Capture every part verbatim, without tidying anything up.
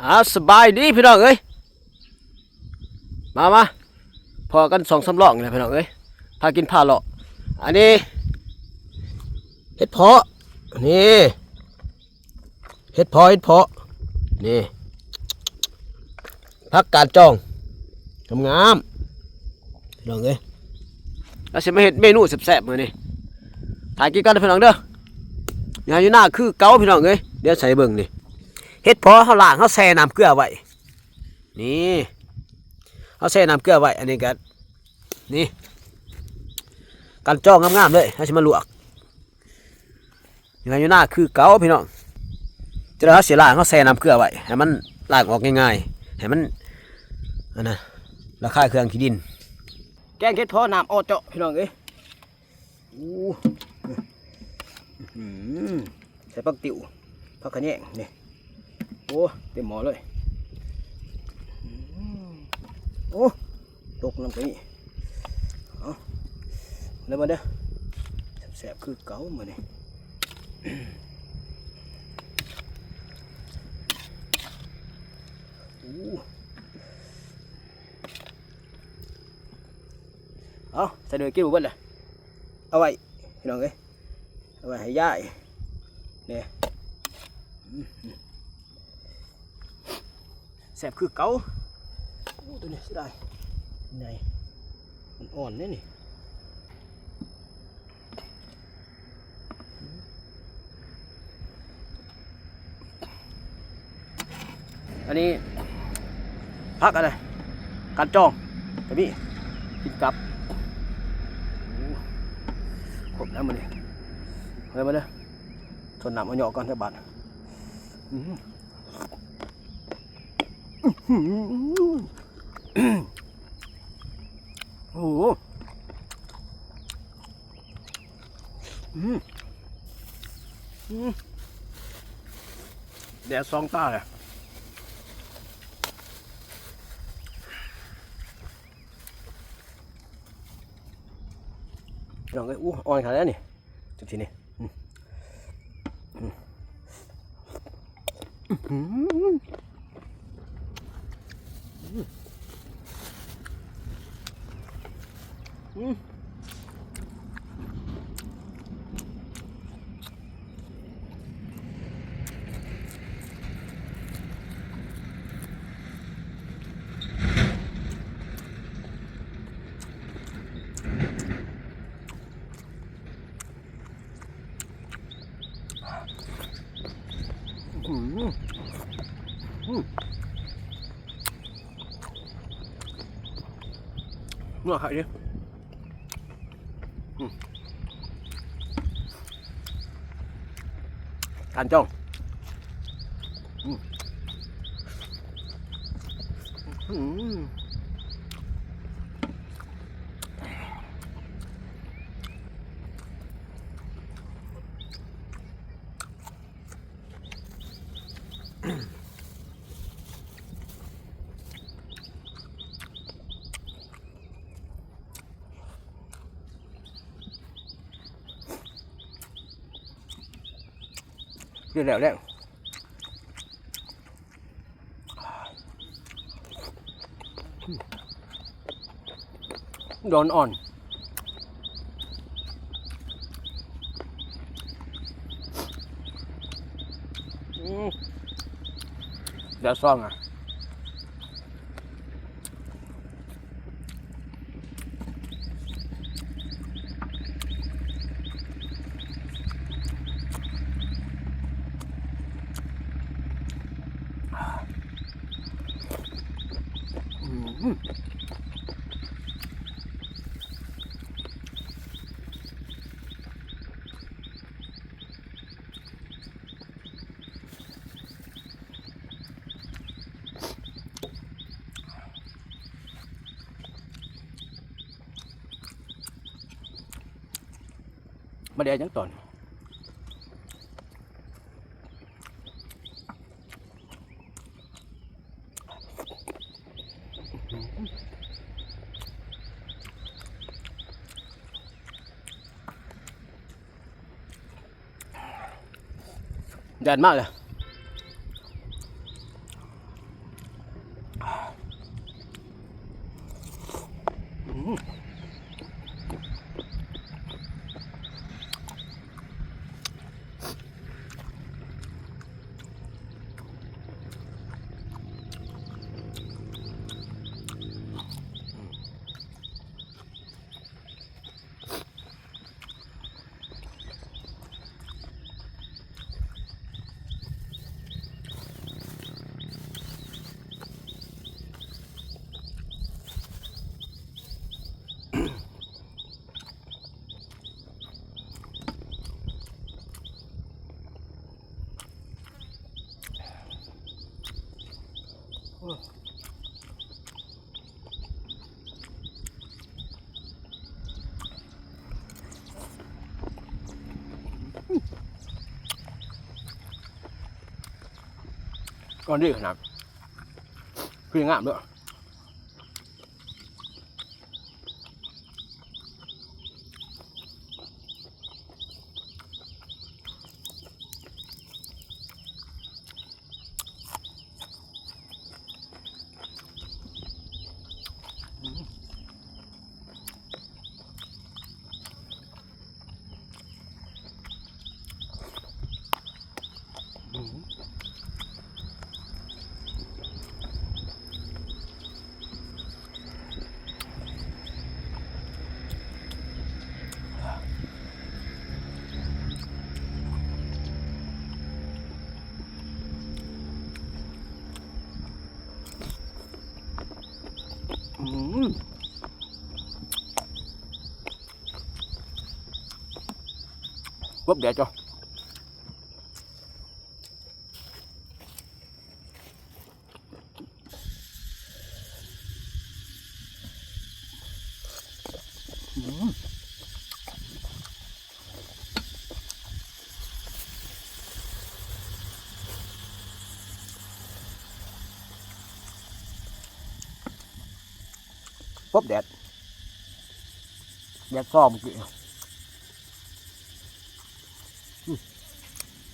อ่า สบายดีพี่น้องเอ้ย มามา พอกันสองสามรอบนี่แหละพี่น้องเอ้ย พากินพาเลาะ อันนี้ เห็ดเพาะ นี่ เห็ดเพาะ เห็ดเพาะ นี่ ผักกาดจอง งามๆ พี่น้องเอ้ย แล้วสิมาเฮ็ดเมนูแซ่บๆมื้อนี้ ถ่ายกินกันเด้อพี่น้องเด้อ อยู่ไฮ่อยู่นาคือเก่าพี่น้องเอ้ย เดี๋ยวใส่เบิ่งนี่ เห็ดเพาะเฮาล้าง เฮาแช่น้ำเกลือไว้ นี่ เฮาแช่น้ำเกลือไว้ อันนี้ก็ นี่ กาดจองงามๆเลย เฮาสิมาลวก อยู่ไฮ่อยู่นาคือเก่าพี่น้อง จะได้เฮาสิล้าง เฮาแช่น้ำเกลือไว้ ให้มันล้างออกง่ายๆ ให้มัน อันนั้น ระคายเคืองขี้ดิน แกงเห็ดเพาะน้ำออเจาะพี่น้องเอ้ย อู้ อื้อหือ ใส่ผักติ๋ว ผักขะแยง นี่ โอ้ เต็มหม้อเลย อืม โอ้ ตกน้ำก็มี เอา แล้วมาเด้อ แซ่บๆคือเก่ามื้อนี้ อู้ เอา ใส่เดือกินบ่เบิดเลย เอาไว้ พี่น้องเอ้ย เอาไว้ให้ยาย เนี่ย แซ่บคือเก่า โอ้ ตัวนี้เสียดาย ใหญ่ มันอ่อนเด้นี่ อันนี้ ผักอะไร กาดจอง กะมี กินกับ โอ้ ครบแล้วมื้อนี้ เอาเลยมาเด้อ ทนน้ำเอาเหยาะก่อนเด้อบาด อื้อหือ อื้อหือ โอ้โห อืม อืม แดดส่องตาเลย พี่น้องเอ้ย อู้ อ่อนขนาดนี้ จังซี่นี่ อืม อืม อื้อหือ อืม อืม อื้อหือ อืม เนื้อไข่ดิ อืม กาดจอง อืม อืม เดี๋ยวแล้ว ดอนอ่อน อืม เดี๋ยวซ่องอ่ะ อืม มาแดดยังตอน แดดมากเลย ก้อนนี้ขนาด คืองามเด้อ อืม ปุ๊บเดี๋ยวจ้ะ อืม ปุ๊บแดด แดดซ่อมกิน อืม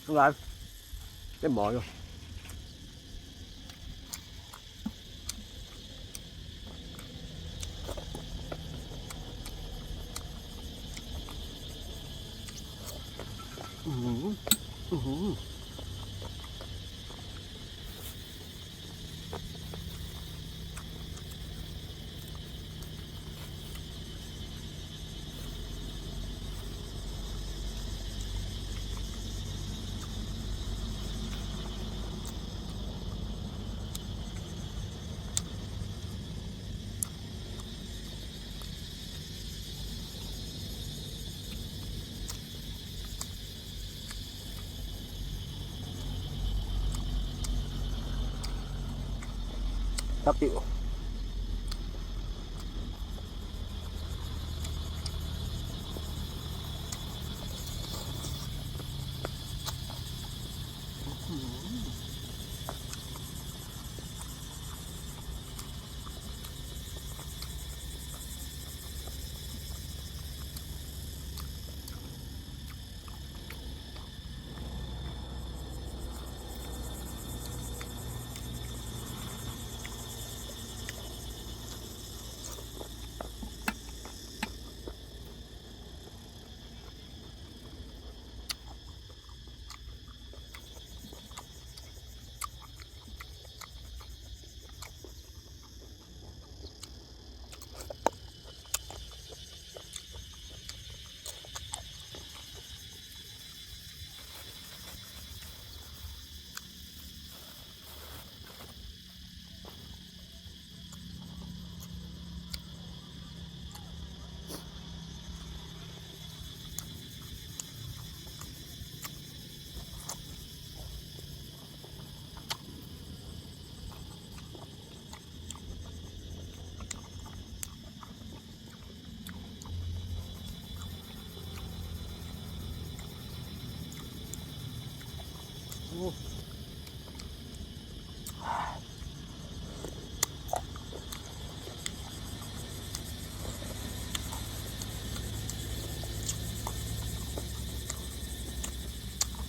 ทั้งหลาย เป็นหมออยู่ อือหือ อือหือ ครับติว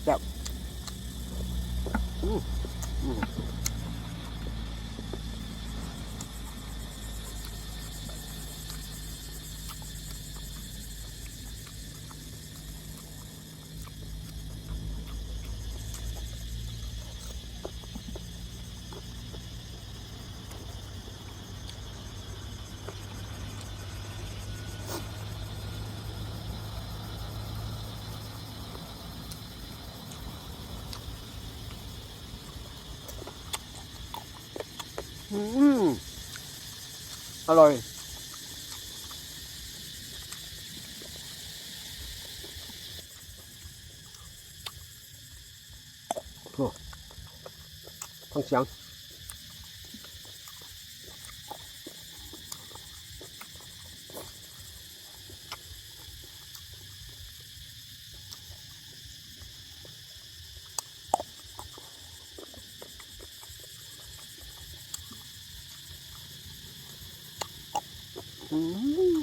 แซ่บ อืม อืม อืม อร่อย โอ้ ฟังเสียง อืม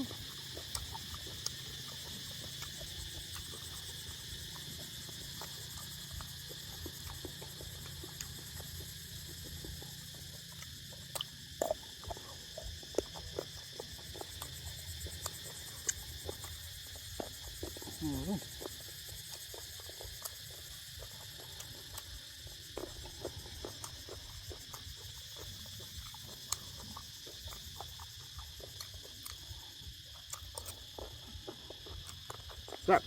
อืม แซ่บ